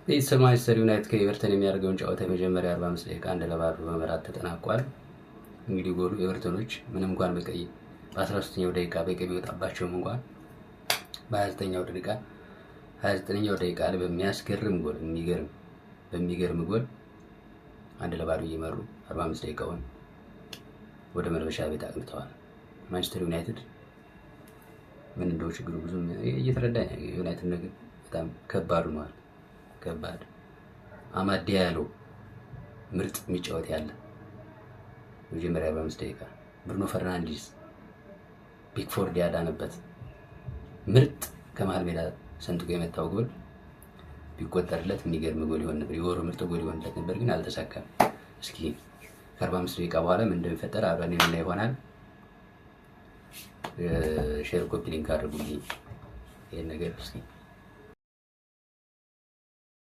ቤተሰብ ማንቸስተር ዩናይትድ ከኤቨርተን የሚያደርገውን ጨዋታ የመጀመሪያ 45 ደቂቃ 1-0 በመምራት ተጠናቋል። እንግዲህ ጎሉ ኤቨርተኖች ምንም እንኳን በቀይ በ13ኛው ደቂቃ በቀይ ቢወጣባቸውም እንኳን በ29ኛው ደቂቃ 29ኛው ደቂቃ ላይ በሚያስገርም ጎል በሚገርም ጎል 1-0 እየመሩ 45 ደቂቃውን ወደ መልበሻ ቤት አቅንተዋል። ማንቸስተር ዩናይትድ ምን እንደው ችግሩ ብዙም እየተረዳኝ ዩናይትድ ነገር በጣም ከባድ ሆኗል። ከባድ አማድ ያለው ምርጥ የሚጫወት ያለ መጀመሪያ 45 ደቂቃ ብሩኖ ፈርናንዲስ ፒክፎርድ ያዳነበት ምርጥ ከመሀል ሜዳ ሰንጥቆ የመታው ጎል ቢቆጠርለት የሚገርም ጎል ይሆን ነበር። የወሩ ምርጥ ጎል ይሆንለት ነበር፣ ግን አልተሳካም። እስኪ ከ45 ደቂቃ በኋላ ምን እንደሚፈጠር አብረን የምናይ ይሆናል። Share፣ copy link አድርጉልኝ ይሄን ነገር እስኪ።